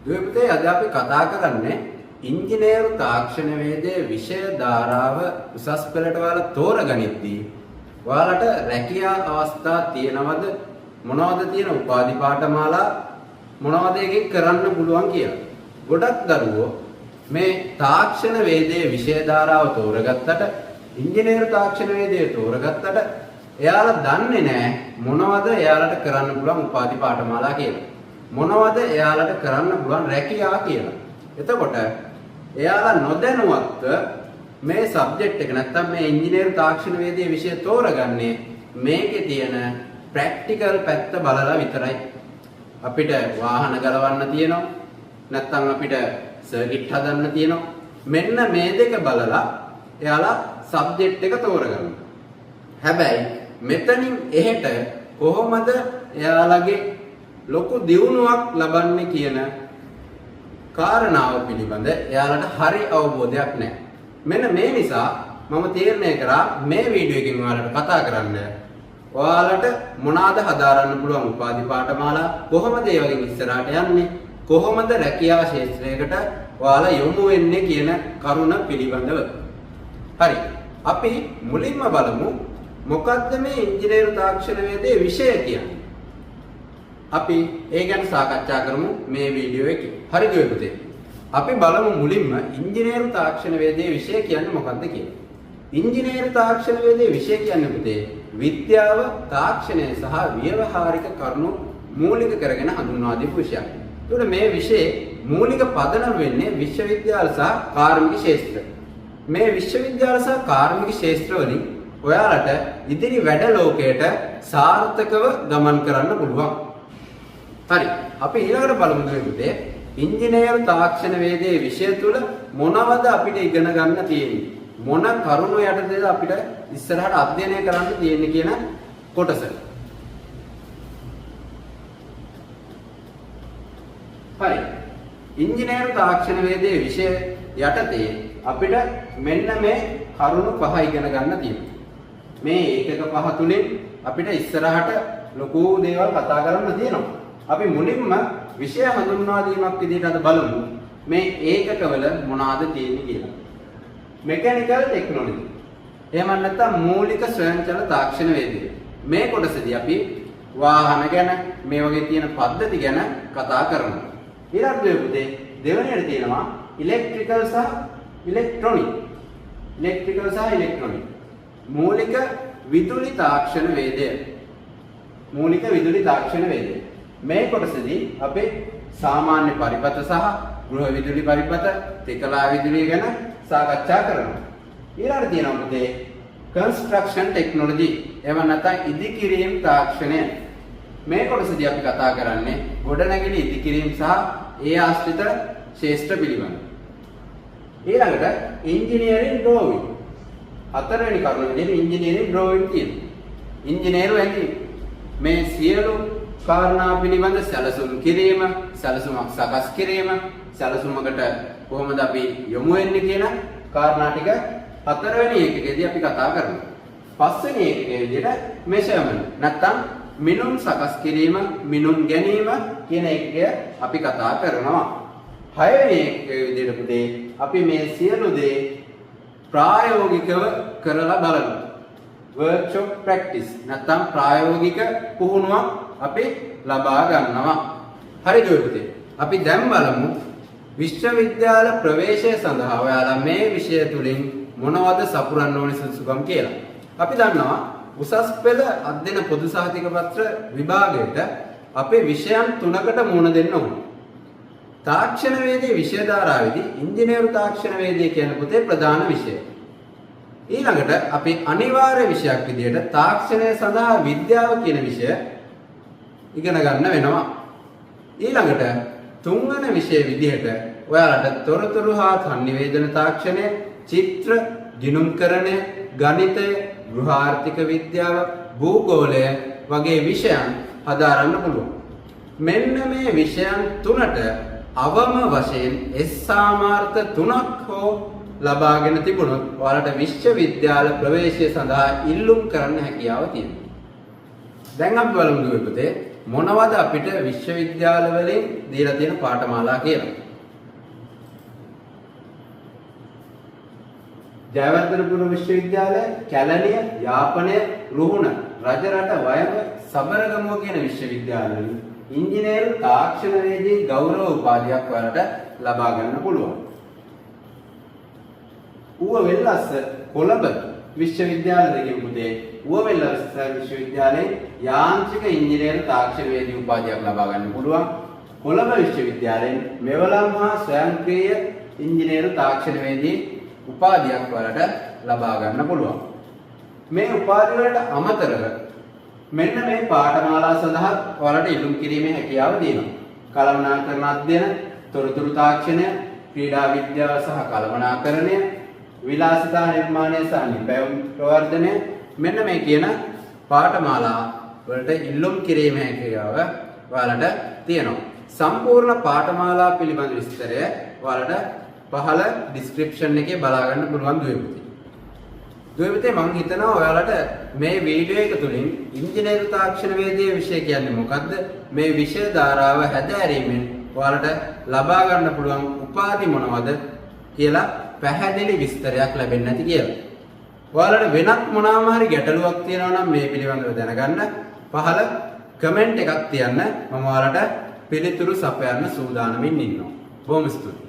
දුවේ පුතේ, අද අපි කතා කරන්නේ ඉංජිනේරු තාක්ෂණ වේදයේ විෂය ධාරාව උසස් පෙළට ඔයාලා තෝරගනිද්දී ඔයාලට රැකියා අවස්ථා තියෙනවද, මොනවද තියෙන උපාධි පාඨමාලා, මොනවද ඒකෙන් කරන්න පුළුවන් කියලා. ගොඩක් දරුවෝ මේ තාක්ෂණ වේදයේ විෂය ධාරාව තෝරගත්තට, ඉංජිනේරු තාක්ෂණ වේදයේ තෝරගත්තට එයාලා දන්නේ නැහැ මොනවද එයාලට කරන්න පුළුවන් උපාධි පාඨමාලා කියලා. මොනවද එයාලට කරන්න පුළුවන් රැකියා කියලා. එතකොට එයාලා නොදැනුවත්ව මේ සබ්ජෙක්ට් එක නැත්තම් මේ ඉංජිනේරු තාක්ෂණ වේදයේ විෂය තෝරගන්නේ මේකේ තියෙන ප්‍රැක්ටිකල් පැත්ත බලලා විතරයි. අපිට වාහන ගලවන්න තියෙනවා. නැත්තම් අපිට සර්කිට් හදන්න තියෙනවා. මෙන්න මේ දෙක බලලා එයාලා සබ්ජෙක්ට් එක තෝරගන්නවා. හැබැයි මෙතනින් එහෙට කොහොමද එයාලගේ ලොකු දියුණුවක් ලබන්නේ කියන කාරණාව පිළිබඳ එයාලට හරි අවබෝධයක් නැහැ. මෙන්න මේ නිසා මම තීරණය කරා මේ වීඩියෝ එකෙන් ඔයාලට කතා කරන්න. ඔයාලට මොනවාද හදාරන්න පුළුවන් උපාධි පාඨමාලා, කොහොමද ඒ වගේ ඉස්සරහට යන්නේ, කොහොමද රැකියා ක්ෂේත්‍රයකට ඔයාලා යොමු වෙන්නේ කියන කරුණ පිළිබඳව. හරි. අපි මුලින්ම බලමු මොකද්ද මේ ඉංජිනේරු තාක්ෂණ වේදයේ විෂය කියන්නේ. අපි ඒ ගැන සාකච්ඡා කරමු මේ වීඩියෝ එකේ. හරි දුවේ පුතේ. අපි බලමු මුලින්ම ඉංජිනේරු තාක්ෂණ වේදයේ විෂය කියන්නේ මොකද්ද කියලා. ඉංජිනේරු තාක්ෂණ වේදයේ විෂය කියන්නේ පුතේ විද්‍යාව, තාක්ෂණය සහ ව්‍යවහාරික කරුණු මූලික කරගෙන හඳුන්වා දීපු විෂයක්. ඒකට මේ විෂයේ මූලික පදනම වෙන්නේ විශ්වවිද්‍යාල සහ කාර්මික ක්ෂේත්‍ර. මේ විශ්වවිද්‍යාල සහ කාර්මික ක්ෂේත්‍ර වලින් ඔයාලට ඉදිරි වැඩ ලෝකයට සාර්ථකව ගමන් කරන්න පුළුවන්. හරි. අපි ඊළඟට බලමු දුවේ පුතේ ඉංජිනේරු තාක්ෂණ වේදයේ විෂය තුල මොනවද අපිට ඉගෙන ගන්න තියෙන්නේ? මොන කරුණු යටතේද අපිට ඉස්සරහට අධ්‍යයනය කරන්න තියෙන්නේ කියන කොටස. හරි. ඉංජිනේරු තාක්ෂණ වේදයේ විෂය යටතේ අපිට මෙන්න මේ කරුණු පහ ඉගෙන ගන්න තියෙනවා. මේ ඒකක පහ තුලින් අපිට ඉස්සරහට ලොකු දේවල් කතා කරන්න තියෙනවා. අපි මුලින්ම විෂය හඳුන්වා දීමක් විදිහට අද බලමු මේ ඒකකවල මොනවාද තියෙන්නේ කියලා. Mechanical technology. එහෙම නැත්නම් මූලික ස්වයංචල තාක්ෂණ වේදය. මේ කොටසදී අපි වාහන ගැන, මේ වගේ තියෙන පද්ධති ගැන කතා කරනවා. ඊළඟට පුතේ දෙවෙනියට තියෙනවා ඉලෙක්ට්‍රිකල් සහ ඉලෙක්ට්‍රොනික. ඉලෙක්ට්‍රිකල් සහ ඉලෙක්ට්‍රොනික. මූලික විදුලි තාක්ෂණ වේදය. මූලික විදුලි තාක්ෂණ වේදය. මේ කොටසදී අපි සාමාන්‍ය පරිපථ සහ ගෘහ විදුලි පරිපථ, ත්‍රිකලා විදුලිය ගැන සාකච්ඡා කරනවා. ඊළඟට තියෙනවා පුතේ කන්ස්ට්‍රක්ෂන් ටෙක්නොලොජි. එහෙම නැත්නම් ඉදිකිරීම් තාක්ෂණය. මේ කොටසදී අපි කතා කරන්නේ ගොඩනැගිලි ඉදිකිරීම් සහ ඒ ආශ්‍රිත ක්ෂේත්‍ර පිළිබඳ. ඊළඟට ඉන්ජිනියරින් ඩ්‍රෝවිං. හතරවෙනි කරුණ විදිහට ඉන්ජිනියරින් ඩ්‍රෝවිං තියෙනවා. ඉංජිනේරු ඇඳීම. මේ සියලු කාරණා පිළිබඳ සැලසුම් කිරීම, සැලසුමක් සකස් කිරීම, සැලසුමකට කොහොමද අපි යොමු වෙන්නේ කියන කාරණා ටික හතරවෙනි ඒකකයේදී අපි කතා කරනවා. පස්වෙනි ඒකකයේ විදිහට මෙෂර්මන්ට් නැත්තම් මිනුම් සකස් කිරීම, මිනුම් ගැනීම කියන ඒකකය අපි කතා කරනවා. හයවෙනි ඒකකයේ විදිහට පුතේ අපි මේ සියලු දේ ප්‍රායෝගිකව කරලා බලනවා. වර්ක්ෂොප් ප්‍රැක්ටිස් නැත්තම් ප්‍රායෝගික පුහුණුවක් අපි ලබා ගන්නවා. හරි දුවේ පුතේ. අපි දැන් බලමු විශ්වවිද්‍යාල ප්‍රවේශය සඳහා ඔයාලා මේ විෂය තුලින් මොනවද සපුරන්න ඕනි සුදුසුකම් කියලා. අපි දන්නවා උසස් පෙළ අධ්‍යයන පොදු සහතික පත්‍ර විභාගයට අපේ විෂයන් තුනකට මුහුණ දෙන්න ඕනේ. තාක්ෂණ වේදයේ විෂය ධාරාවේදී ඉංජිනේරු තාක්ෂණ වේදය කියන පොතේ ප්‍රධාන විෂය. ඊළඟට අපි අනිවාර්ය විෂයක් විදිහට තාක්ෂණය සඳහා විද්‍යාව කියන විෂය ඉගෙන ගන්න වෙනවා. ඊළඟට තුන්වන විෂය විදිහට ඔයාලට තොරතුරු හා සන්නිවේදන තාක්ෂණය, චිත්‍ර, ගිණුම්කරණය, ගණිතය, ගෘහාර්ථික විද්‍යාව, භූගෝලය වගේ විෂයන් හදාරන්න පුළුවන්. මෙන්න මේ විෂයන් තුනට අවම වශයෙන් එස් සාමාර්ථ තුනක් හෝ ලබාගෙන තිබුණොත් ඔයාලට විශ්වවිද්‍යාල ප්‍රවේශය සඳහා ඉල්ලුම් කරන්න හැකියාව තියෙනවා. දැන් අපි බලමු දුවේ පුතේ. මොනවද අපිට විශ්වවිද්‍යාල වලින් දීලා තියෙන පාඨමාලා කියලා. ජයවර්ධනපුර විශ්වවිද්‍යාලය, කැලණිය, යාපනය, රුහුණ, රජරට, වයඹ, සබරගමුව කියන විශ්වවිද්‍යාලවලින් ඉංජිනේරු තාක්ෂණවේදී ගෞරව උපාධියක් ඔයාලට ලබා ගන්න පුළුවන්. ඌව වෙල්ලස්ස කොළඹ විශ්වවිද්‍යාල දෙකෙන් පුතේ ඌව වෙල්ලස්ස විශ්වවිද්‍යාලයේ යාන්ත්‍රික ඉංජිනේරු තාක්ෂණවේදී උපාධියක් ලබා ගන්න පුළුවන්. කොළඹ විශ්වවිද්‍යාලයෙන් මෙවලම් හා ස්වයංක්‍රීය ඉංජිනේරු තාක්ෂණවේදී උපාධියක් ඔයාලට ලබා ගන්න පුළුවන්. මේ උපාධි වලට අමතරව මෙන්න මේ පාඨමාලා සඳහා ඔයාලට ඉල්ලුම් කිරීමේ හැකියාව තියෙනවා. කළමනාකරණ අධ්‍යයන, තොරතුරු තාක්ෂණය, ක්‍රීඩා විද්‍යාව සහ කළමනාකරණය, විලාසිතා නිර්මාණය සහ නිපැයුම් ප්‍රවර්ධනය, මෙන්න මේ කියන පාඨමාලා වලට ඉල්ලුම් කිරීමේ හැකියාව ඔයාලට තියෙනවා. සම්පූර්ණ පාඨමාලා පිළිබඳ විස්තරය ඔයාලට පහළ ඩිස්ක්‍රිප්ෂන් එකේ බලා ගන්න පුළුවන් දුවේ පුතේ. දුවේ පුතේ, මං හිතනවා ඔයාලට මේ වීඩියෝ එක තුලින් ඉංජිනේරු තාක්ෂණවේදී විෂය කියන්නේ මොකද්ද, මේ විෂය ධාරාව හැදෑරීමෙන් ඔයාලට ලබා ගන්න පුළුවන් උපාධි මොනවද කියලා පැහැදිලි විස්තරයක් ලැබෙන්න ඇති කියලා. ඔයාලට වෙනත් මොනවාම හරි ගැටලුවක් තියෙනවා නම් මේ පිළිබඳව දැනගන්න පහළ කමෙන්ට් එකක් තියන්න. මම ඔයාලට පිළිතුරු සපයන්න සූදානමින් ඉන්නවා. බොහොම ස්තුතියි.